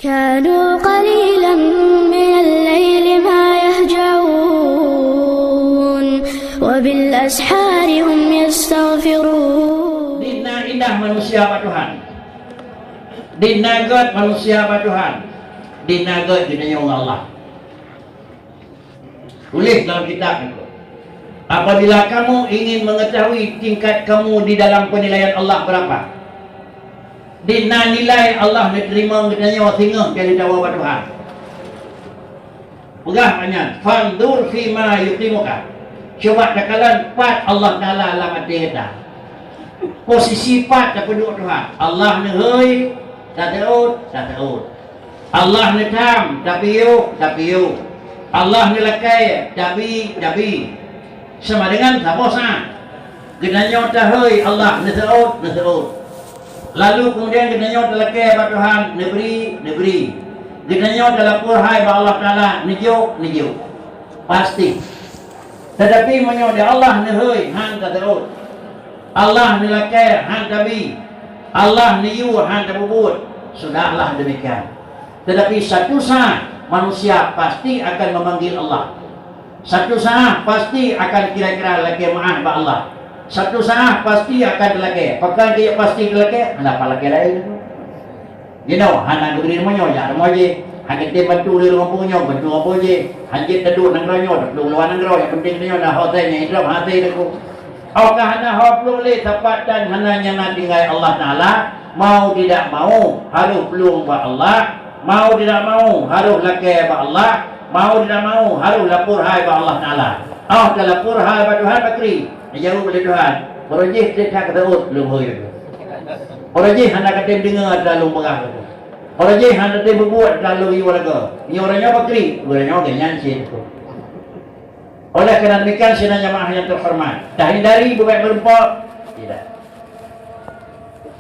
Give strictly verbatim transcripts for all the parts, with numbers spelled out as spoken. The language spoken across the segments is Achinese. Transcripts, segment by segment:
كانوا قليلا من الليل ما يهجعون وبالأسحار هم يستغفرون. Di na indah manusia bak Tuhan. Di na gét manusia bak Tuhan. Di na gét geutanyoe ngon Allah. Tuléh dalam kitab nyoe, "Apabila kamu ingin mengetahui tingkat kamu di dalam penilaian Allah berapa, di na nilai Allah neuteurimong geutanyoe singoh kali tawoe bak Tuhan." Peugah nyan, "Fanzur fima yuqimuka." Cuba takalon pat Allah Taala lam até gata. Posisi pat tapeuduek Tuhan. Allah neuhôi, taseuôt, taseuôt. Allah neutham, tapiôh, tapiôh. Allah neulakée, tabi, tabi. Sama dengan saboh sa. Geutanyoe tahôi Allah, neuseuôt, neuseuôt. Lalu kemudian geutanyoe talakée bak Tuhan, neubri, neubri. Geutanyoe talapor hai bak Allah Taala, neujok, neujok. Pasti. Tetapi meunyoe di Allah neuhôi, han taseuôt. Allah neulakée, han tabi. Allah neuyue, han tapeubuet. Sudahlah demikian. Tetapi satu saat manusia pasti akan memanggil Allah. Satu saat pasti akan kira-kira lakée meuáh bak Allah. Satu saat pasti akan talakée. Pakon keu pasti talakée? Hana palakée laén. Jinoe hana geubri rumoh nyoe, jak rumoh jih. Hana tem bantu lé rumoh nyoe, bantu rumoh jih. Hanjeuet taduek nanggroe nyoe, taduek luwa nanggroe. Nyang penting nyoe na hotel nyang idrom hase deungoe. Óh ka hana ho plueng lé sapat dan hana nyang na tinggai Allah Taala, mau tidak mau harôh plueng bak Allah, mau tidak mau harôh lakée bak Allah, mau tidak mau harôh lapor hai bak Allah Taala. Óh talapor hai bak Tuhan bakri, jaweueb lé Tuhan, "Uroe jih trép that ka teuôt lôn hôi lagée. Uroe jih hana katem deungoe atra lôn peugah lagée. Uroe jih hana tem peubuet atra lôn yue lagée. Nyoe uroe nyoe bakri, uroe nyoe geuhnyan cit." Oleh karena demikian, sidang jamaah yang terhormat, tahindari beubek meureumpok? Tidak.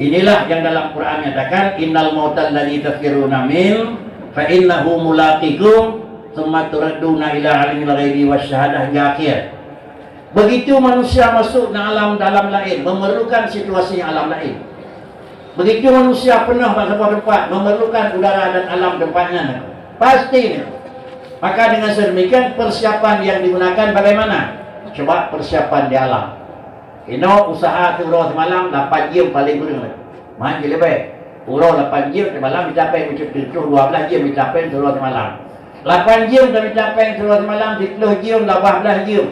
Inilah yang dalam Quran nyatakan, "Innal mautal ladzi tafirruna min fa innahu mulaqikum, tsumma turadduna ila alimil ghaibi wasyahadah," hingga akhir. Begitu manusia masuk dalam alam lain, memerlukan situasi alam lain. Begitu manusia peunoh bak saboh teumpat, memerlukan udara dan alam teumpat nyan. Pasti ni. Maka dengan sedemikian, persiapan yang digunakan bagaimana? Coba persiapan di alam. Inoe usaha siuroe simalam lapan jeuem paléng kureueng. Man jih leubeh. Uroe lapan jeuem, simalam mita péng, meuceuh tujoh dua blaih jeuem mita péng siuroe simalam. Lapan jeuem tamita péng siuroe simalam, siplôh jeuem, lapan blaih jeuem.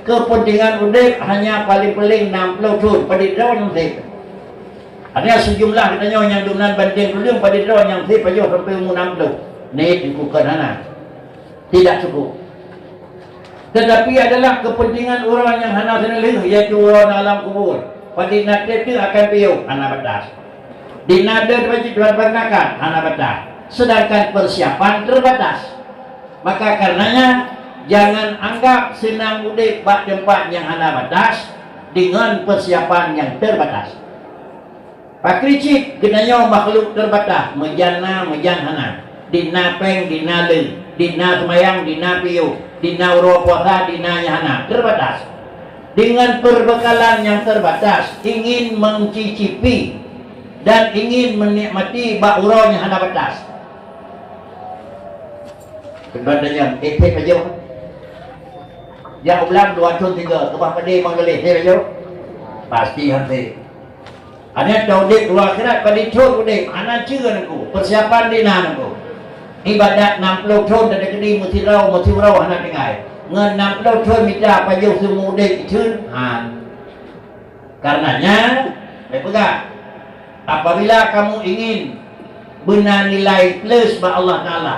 Keupeuntengan udeb hanya paléng-paléng nam plôh thon, padit droe nyang sép. Artinya, seujumlah geutanyoe nyang dum nan banteng tuleueng, padit droe nyang sép pajoh sampoe umu nam plôh. Niet dikukon hana. Tidak cukup. Tetapi adalah kepentingan ureuëng nyang hana seuneulheueh, yaitu ureuëng alam kubur. Padit na trép teuh akan piôh, hana batas. Di na deuh bajeuet peuranakan, hana batas. Sedangkan persiapan terbatas. Maka karenanya, jangan anggap senang udeb bak teumpat nyang hana batas dengan persiapan nyang terbatas. Pakri cit geutanyoe makhluk terbatas, meujan na, meujan hana, di na péng, di na le, di na seumayang, di na piôh, di na uroe puasa, di na nyang hana, terbatas. Dengan perbekalan yang terbatas, ingin mencicipi dan ingin menikmati bak uroe nyang hana batas. Keubah tanyong, eh, phet pajoh? Jak u blang dua thon tiga, keubah padé mang galeh, phet pajoh? Pasti han phet. Hana taudeb dua akhirat, padé thon udeb, hana ceue nangku, persiapan di na nangku. Ibadat nam plôh thon teukeudi meusidroe, meusidroe hana tinggai. Ngon nam plôh thon mita pajoh seumu udeb itheun, han. Karenanya, lé peugah, apabila kamu ingin beuna nilai plus bak Allah Taala,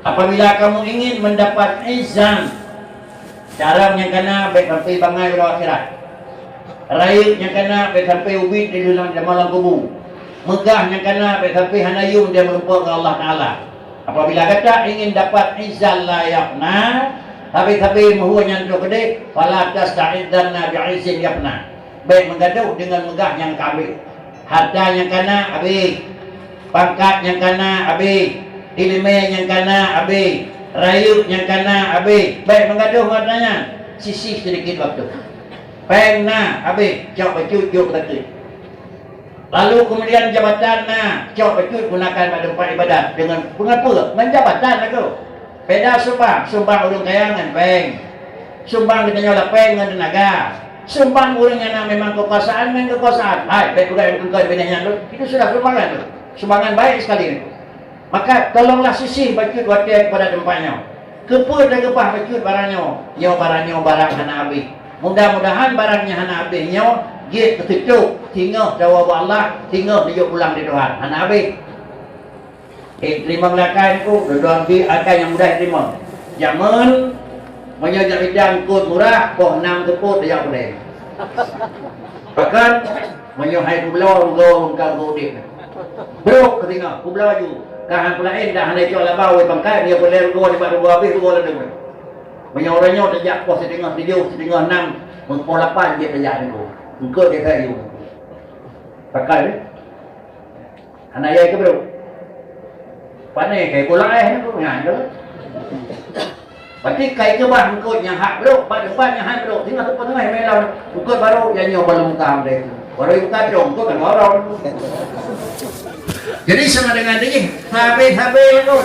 apabila kamu ingin mendapat izan, carông nyang kana bék sampai bangai uroe akhirat. Rayeuk nyang kana bék sampai ubit di dalam, di malam kubu. Meugah nyang kana bék sampai hana yum di meurumpok ngon Allah Taala. Apabila gata ingin dapat izan la yafna, sabe-sabe meuhue nyan troh keudeh, fala tasta'idzanna bi'izzin yafna. Bék meugadoh deungon meugah nyang ka abéh. Harta nyang kana abéh, pangkat nyang kana abéh, ileumé nyang kana abéh, rayeuk nyang kana abéh. Bék meugadoh ngon ata nyan, sisih sidikit waktu. Péng na abéh, cok bacut jok takeuet. Lalu kemudian jabatan na, cok bacut gunakan bak teumpat ibadat deungon peungapeue? Ngon jabatan lagoe. Beda sumbang, sumbang ureuëng kaya ngon péng. Sumbang geutanyoe lapée ngon teunaga. Sumbang ureuëng nyang na memang kekuasaan ngon kekuasaan. Hai, bék peugah nyang keungkot bineh nyan tu. Itu sudah sumbangan tu. Sumbangan baik sekali. Maka tolonglah sisih bacut watée kepada teumpat nyoe. Keupeue tageubah bacut barang nyoe? Nyoe barang nyoe barang hana habéh. Mudah-mudahan barang nyang hana habéh nyoe jeuet keu teucok, singoh tawoe bak Allah, singoh neujok pulang di Tuhan. Hana habéh. Eh, teurimong lakai ku, dudoe bi akai nyang mudah teurimong. Jameun, meunyoe jak idang eungkot murah, poh nam seupôt tajak puléh. Bahkan, meunyoe hai peubloe rugoe lôn ka udeb. Brok keutinggai, peubloe laju. Ka han peulaén dah hana icok laba wée pangkai, dia peulée rugoe nibak rugoe habéh rugoe ladôm. Meunyoe uroe nyoe tajak poh siteungoh tujoh, siteungoh nam, poh lapan jeuet tajak nyoe. Eungkot dia kayu. Pakai deh. Hana yai keu brok. Pane kai bola eh tu nyan tu. Berarti kai keubah eungkot nyang hak brok, bak teumpat nyang hak brok. Tinggal tu peungeut meulom eungkot baru, ya nyoe baru muka deh. Baru buka dong tu kan orang. Jadi sama dengan ini, habis-habis tu.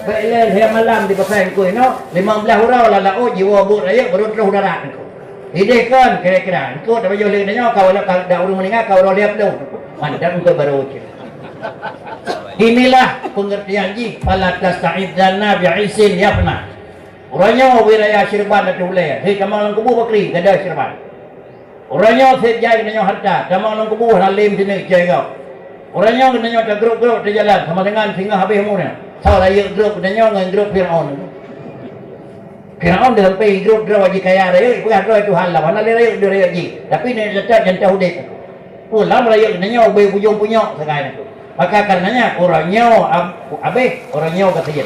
Baik lé, lhèe malam di pasai eungkot inoe, limong blaih uroe lam laôt jiwoe buet rayeuk baru troh darat eungkot. Ideh kon kira-kira, eungkot tapajoh lé geutanyoe ka walau ka dak ureuëng meuninggai ka uroe lhèe ploh. Mantap eungkot baru cit. Inilah pengertian jih, "Fala tasta'idzanna bi'isin yafna." Uroe nyoe ubé raya sirban ateueh ulée, hei tamong lam kubu bakri, gadôh sirban. Uroe nyoe seb jai geutanyoe hareuta, tamong lam kubu hana lé meusineuk jai gob. Uroe nyoe geutanyoe tagrôp-grôp teujalan sama dengan singoh habéh umu nyoe. Soe rayeuk grôp geutanyoe ngon grôp Firaun. Firaun dah sampai grôp droe jih kaya rayeuk, peugah droe Tuhan lam, hana lé rayeuk deuh rayeuk jih. Tapi nyoe teutap jantoh udeb. Pulam rayeuk geutanyoe ubé bujông punyok sagai nyan. Maka karenanya uroe nyoe ab-, abéh, uroe nyoe gasien.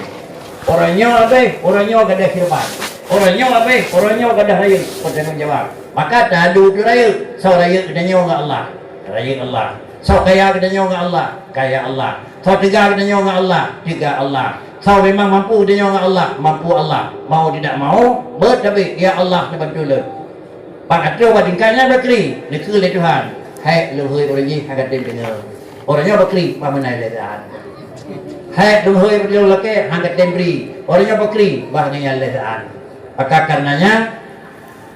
Uroe nyoe abéh, uroe nyoe gadôh sirban. Uroe nyoe abéh, uroe nyoe gadôh rayeuk, peutanggung jawab. Maka taadu keu rayeuk, soe rayeuk geutanyoe ngon Allah, rayeuk Allah. Soe kaya geutanyoe ngon Allah, kaya Allah. Soe teuga geutanyoe ngon Allah, teuga Allah. Soe memang mampu geutanyoe ngon Allah, mampu Allah. Mau tidak mau, beuet tabé, "Ya Allah, neubantu lôn." Bak ateueh bak tingkat nyan bakri, neukheun lé Tuhan, "Hék lôn hôi ureuëng jih hana tem deungoe." Uroe nyoe bakri, bah meunan lé Tuhan. "Hék lôn hôi ureuëng lakée hana tem bri." Uroe nyoe bakri, bah ngon nyan lé Tuhan. Maka karenanya,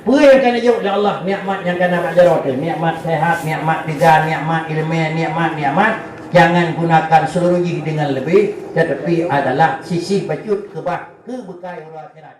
peue nyang ka neujok lé Allah, nikmat nyang ka na bak jaroe teuh, nikmat sehat, nikmat teuga, nikmat ileumé, nikmat, nikmat, jangan gunakan seluruh jih dengan lebih, tetapi adalah sisih bacut keubah keu beukai uroe akhirat.